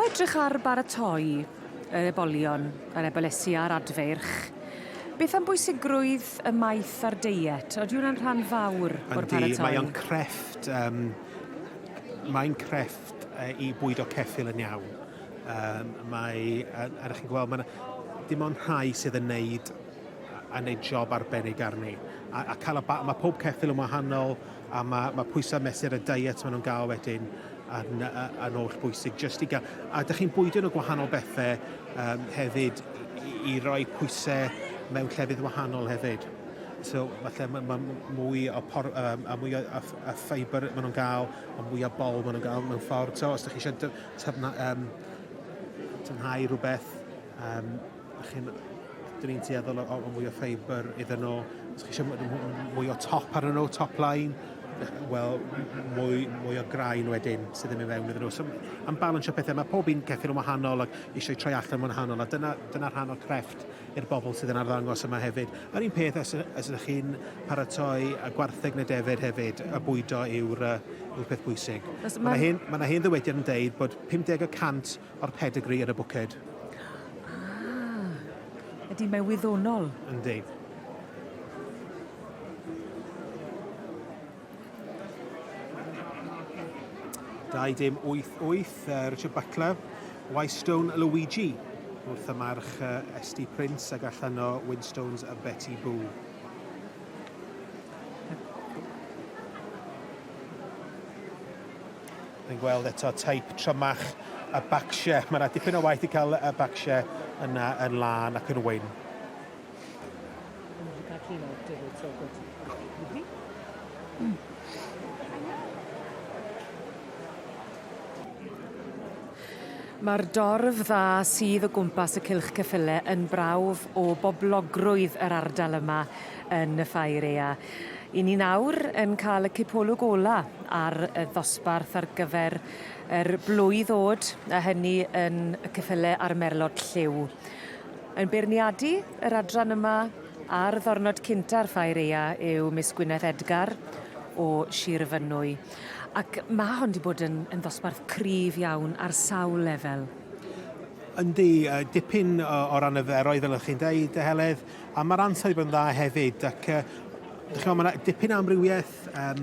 O edrych ar baratoi yr ebolion, yr ebolesi a'r adfeirch, beth am bwysigrwydd y maeth a'r deiet? Odi hwnna'n rhan fawr o'r paratoi? Yndi, mae o'n crefft, um, mae'n crefft uh, i bwydo ceffyl yn iawn. Um, mae, a, a chi'n gweld, mae dim ond rhai sydd yn neud a neud job arbennig arni. A, a cael y ba, mae pob ceffyl yn wahanol, a mae, mae pwysau mesur y diet maen nhw'n gael wedyn yn, yn oll bwysig. Just i gael, a ydych chi'n bwydo nhw gwahanol bethau um, hefyd i, i roi pwysau mewn llefydd wahanol hefyd. So falle mae ma mwy o, por, um, a mwy o a, a ffeibr maen nhw'n gael, a mwy o bol maen nhw'n gael mewn ffordd. So os ydych chi eisiau tyfna, um, tynhau rhywbeth, um, chi'n dyn ni'n tueddol o, o mwy o ffeibr iddyn nhw. Os chi eisiau mwy o top arnyn nhw, top line, wel, mwy, mwy o graen wedyn sydd yn mynd fewn iddyn nhw. So, am balansio pethau, mae pob un ceffyl yn wahanol ac eisiau troi allan yn wahanol, a dyna, dyna rhan o'r crefft i'r bobl sydd yn arddangos yma hefyd. Yr un peth os, os ydych chi'n paratoi y gwartheg neu defaid hefyd, y bwydo yw'r yw peth bwysig. Mae yna hen, ma hen ddywediad yn deud bod 50 y cant o'r pedigree yn y bwced. Ah, ydy, mae'n wyddonol. Yndi. Dau dim 8-8, uh, Richard Butler, Wystone Luigi wrth y march uh, SD Prince ag allan o Winstones a Betty Boo. Ni'n gweld eto teip trymach y bacsiau. Mae yna dipyn o waith i cael y bacsiau yna yn lân ac yn wyn. Mae'r dorf dda sydd o gwmpas y cylch ceffyle yn brawf o boblogrwydd yr ardal yma yn y ffair ea. 'Y ni nawr yn cael y cipolwg ola ar y ddosbarth ar gyfer yr blwydd ddod, a hynny yn y ceffyle a'r merlod lliw. Yn beirniadu yr adran yma ar ddornod cynta'r Ffair Aea yw Miss Gwyneth Edgar o Sir Fynwy. Ac ma' hon 'di bod yn yn ddosbarth cryf iawn ar sawl lefel. Yndi, yy dipyn o o ran y feroedd fel o'ch chi'n deud, Heledd, A mae'r ansawdd wedi bod yn dda hefyd, ac uh, dych chi'n mae yna dipyn o amrywiaeth, um,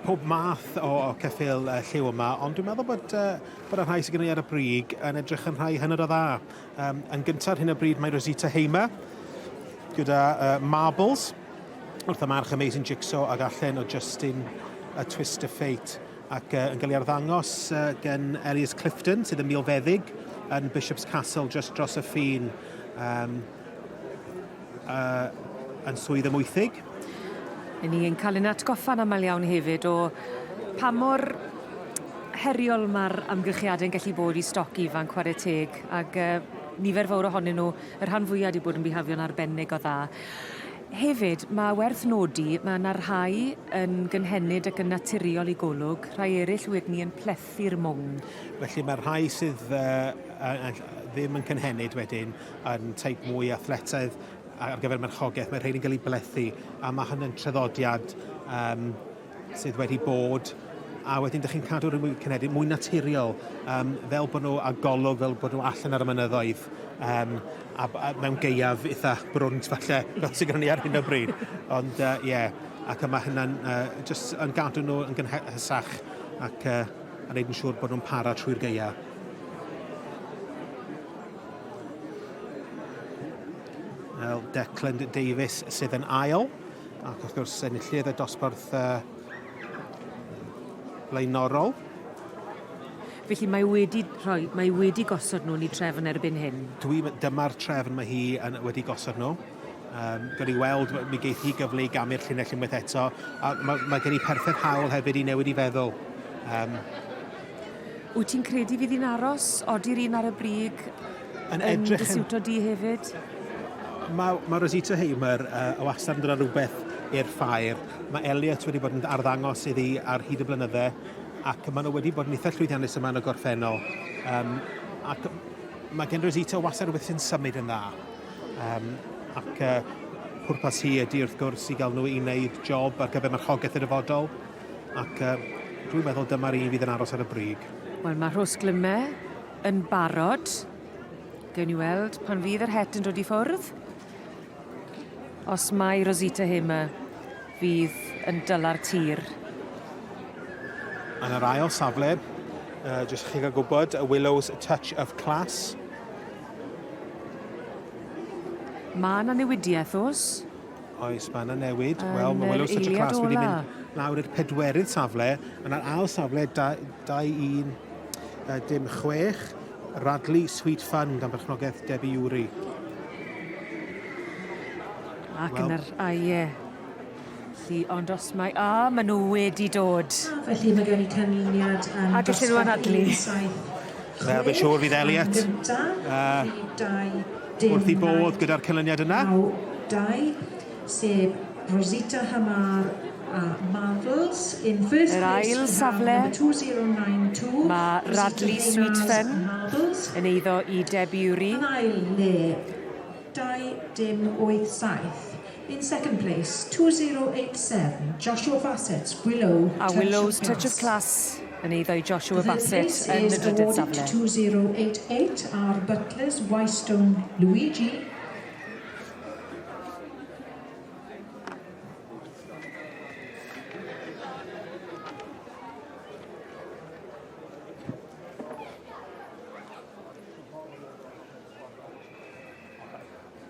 pob math o, o ceffyl uh, lliw yma, ond dwi'n meddwl bod, uh, bod y rhai sydd gen i ar y brig yn edrych yn rhai hynod o dda. Um, yn gyntaf ar hyn o bryd mae Rosita Heimer gyda uh, Marbles, wrth y march Amazing Jigsaw ac allan o Justin A Twist of Fate ac uh, yn cael ei arddangos uh, gen Elias Clifton sydd yn milfeddyg yn Bishop's Castle just dros y ffin. Um, uh, yn swydd Amwythig. Yn ni yn cael ein atgoffa'n aml iawn hefyd o pa mor heriol mae'r amgylchiadau'n gallu bod i stoc ifanc chwarae teg ac uh, nifer fawr ohonyn nhw, y rhan fwyaf wedi bod yn bihafio'n arbennig o dda. Hefyd, mae werth nodi, mae yna rhai yn gynhenid ac yn naturiol i golwg, rhai eraill wedyn ni yn plethu'r mwng. Felly mae'r rhai sydd uh, ddim yn cynhenid wedyn yn teip mwy athletaidd ar gyfer marchogaeth, mae rhain yn cael eu blethu, a mae hynny'n traddodiad um, sydd wedi bod, a wedyn dych chi'n cadw rhywun mwy cynhenid, mwy naturiol, um, fel bod nhw a golwg, fel bod nhw allan ar y mynyddoedd, um, a, a mewn gaeaf eitha brwnt falle, fel sydd gyda ni ar hyn o bryd. Ond ie, uh, yeah, ac mae hynna'n uh, just yn gadw nhw yn gynhesach ac uh, a wneud yn siŵr bod nhw'n para trwy'r gaeaf. Wel, Declan Davies sydd yn ail, ac wrth gwrs enillydd y dosbarth uh, blaenorol. Felly mae wedi rhoi, mae wedi gosod nhw'n ei trefn erbyn hyn? Dwi, dyma'r trefn mae hi yn, wedi gosod nhw. Um, Gawn ni weld, mi geith hi gyfle i gamu'r llinell unwaith eto, a mae, mae gen i perffaith hawl hefyd i newid i feddwl. Um, Wyt ti'n credu fydd hi'n aros? Odi'r un ar y brig yn, yn dy siwto di hefyd? Mae, mae Rosita Hamer uh, wastad yn dod â rhywbeth i'r ffair. Mae Elliot wedi bod yn arddangos iddi ar hyd y blynydde ac maen nhw wedi bod yn eitha llwyddiannus yma yn y gorffennol. Um, ac mae gen Rosita wastad rhywbeth sy'n symud yn dda. Um, ac uh, pwrpas hi ydy wrth gwrs i gael nhw i wneud job ar gyfer marchogaeth y dyfodol. Ac uh, dwi'n meddwl dyma'r un fydd yn aros ar y brig. Wel, mae Rhos Glyme yn barod. Gewn ni weld pan fydd yr het yn dod i ffwrdd. Os mai Rosita Hamer fydd yn dyla'r tir. Yn yr ail safle, jyst i chi gael gwybod, y Willows Touch of Class. Mae yna newidiaeth, oes? Oes, mae yna newid. Wel, mae Willows Touch of Class wedi mynd lawr i'r pedwerydd safle. Yn yr ail safle, 2, 1, dim 6, Radley Sweet Fun gan berchnogaeth Debbie Urey. Ac yn yr... A ie. Lly, ond os mae... A, maen nhw wedi dod. Felly mae gen i canlyniad yn A gallen nhw anadlu. Wel, fi'n siŵr fydd Elliot wrth ei bodd gyda'r canlyniad yna. 2, sef Rosita Hamar a Marvels. In first Yr place, ail we have safle, number 2092, mae Rosita Radley Sweet Hamar's Fun Marvels. yn eiddo i Debbie Urey. Yn ail le, 2 dim 8 7. In second place, 2087, Joshua Bassett's Willow A Touch Willow's of Touch of Class yn eiddo i Joshua The third Bassett place yn y is drydydd awarded safle. to 2088, our Butlers Wystone Luigi.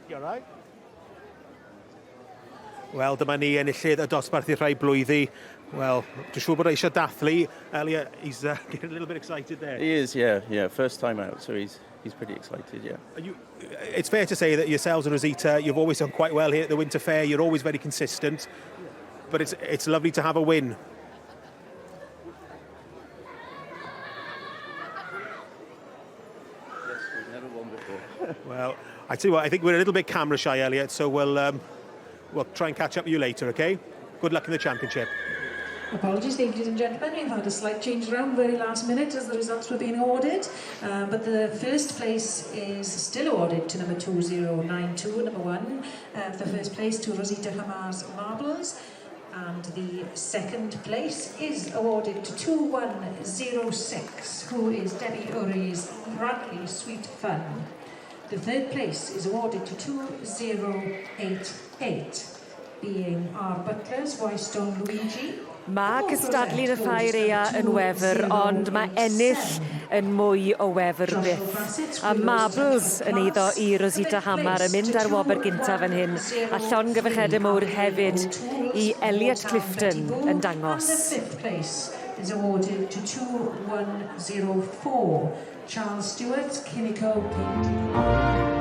You all right? Wel, dyma ni enillydd y dosbarth i'r rhai blwyddi. Wel, dwi'n siŵr bod e eisiau dathlu. Elliot, he's getting a little bit excited there. He is, yeah. First time out, so he's pretty excited, yeah. It's fair to say that yourselves and Rosita, you've always done quite well here at the Winter Fair. You're always very consistent. But it's lovely to have a win. Yes, we've never won before. Well, I tell you what, I think we're a little bit camera shy, Elliot, so we'll try and catch up with you later, okay? Good luck in the championship. Apologies, ladies and gentlemen, we've had a slight change round very last minute as the results were being awarded. But the first place is still awarded to number 2092, number 1. The first place to Rosita Hamar's Marbles. And the second place is awarded to 2106, who is Debbie Urey's Bradley Sweet Fun. The third place is awarded to 2088, being our Butlers, Wystone Luigi. Mae cystadlu yn y ffair aeaf yn wefr, ond mae ennill yn mwy o wefr byth. A Marbles yn eiddo i Rosita Hamar yn mynd ar wobr gyntaf fan hyn, a llongyfarchiadau mowr hefyd i Elliot Clifton yn dangos. And the fifth place is awarded to 2104, Charles Stewart, Kimiko Painting.